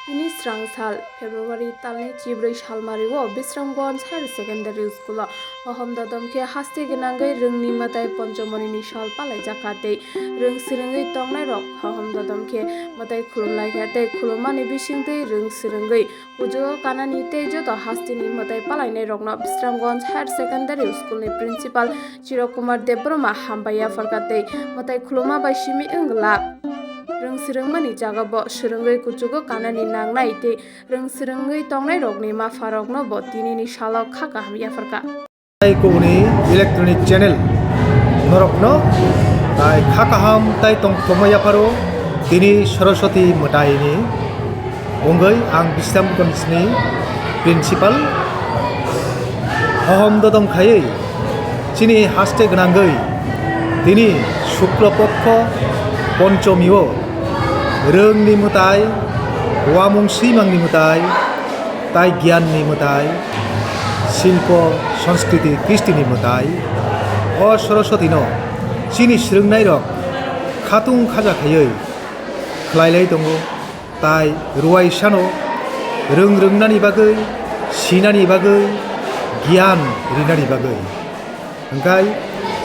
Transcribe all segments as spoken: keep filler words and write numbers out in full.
Tini srang sal, February talni chibrwi salmario Bisramganj Higher Secondary School-o hohom dodom khe haste gwnangwi rwngni mwtai Ponchomoni ni sal palaijakha tei rwng swrwngwi tongnairok hohom dodom khe mwtai khulumlaikha tei khulummani bisingtwi rwng swrwngwi kuchugo kanani tei joto hasteni mwtai palainairokno Bisramganj Higher Secondary School-ni Principal Chirokumar Debbarma hambai yapharkha tei mwtai khulumma bai simi wng glak. Rwng swrwngmani jagao bo swrwngwi kuchugo kanani nangnai tei rwng swrwngwi tongnairokni mapharokno bo tinini salo kha kaham yapharkha. Tai kubuni electronic channel norokno tai kha kaham tai tongthokma yapharo tini Saraswati mwtaini wngwi ang Bisramganjni principal hohom dodom khaiwi chini haste gwnangwi tini Shukla Pokho Ponchomio rwngni mwtai, uamung swimangni mwtai, tai giyanni mwtai, silpo, sanskriti, kristini mwtai, o Saraswatino chini swrwngnairok khatung khaja khaiwi khlailai tongo. Tai ruai sano rwng rwngnani bagwi, sinani bagwi, giyan rinani bagwi. Hwnkhe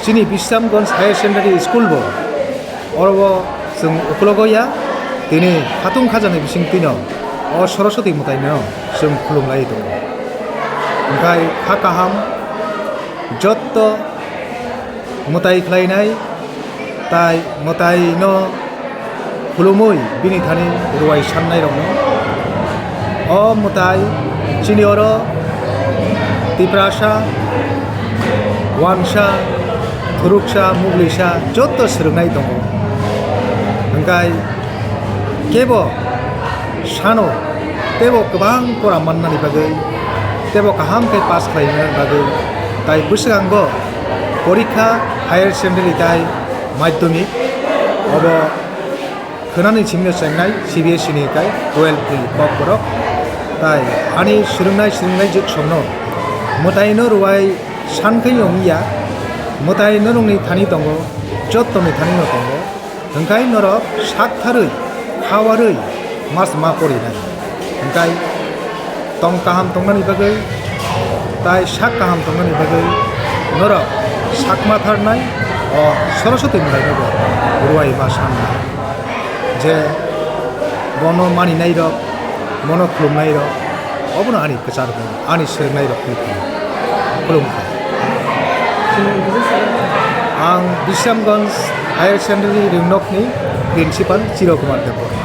chini Bisramganj Higher Secondary School bo oro o chwng uklogo ya, tini khatung khajani bisingtwino o Saraswati mwtaino chwng khulumlai tongo. Hwnkhe kha kaham jotto mwtai khlainai tai mwtaino khulumwi bini thani ruai sannairokno. O mwtai chini oro Tiprasa, Wansa, Thuruksa, Muglisa jotto swrwngnai tongo. Hwnkhe kebo sano teibo kwbang pora mannani bagwi, teibo kaham khe pass khlainani bagwi, tai bwskango porikha higher secondary tai madhyamik obo khwnani simino chengnai C B S E ni kai twelve ni kokborok. Tai ani swrwngnai swrwngnai jwk songno mwtaino ruai sankhai wngya, mwtai norokni thani tongo, jottoni thanino tongo. Hwnkhe norok saktharwi, khawarwi mas ma porinai. Hwnkhe tong kaham tongnani bagwi tai sak kaham tongnani bagwi norok sakma tharnai o Saraswati mwtainobo ruai ma sanna. Je bono maninairok, bono khulumnairok, obono ani kwchar, ani swrwngnairokni khulumkha. Ang Bisramganj Higher Secondary Ringnokni Principal Chiro Kumar Debbarma.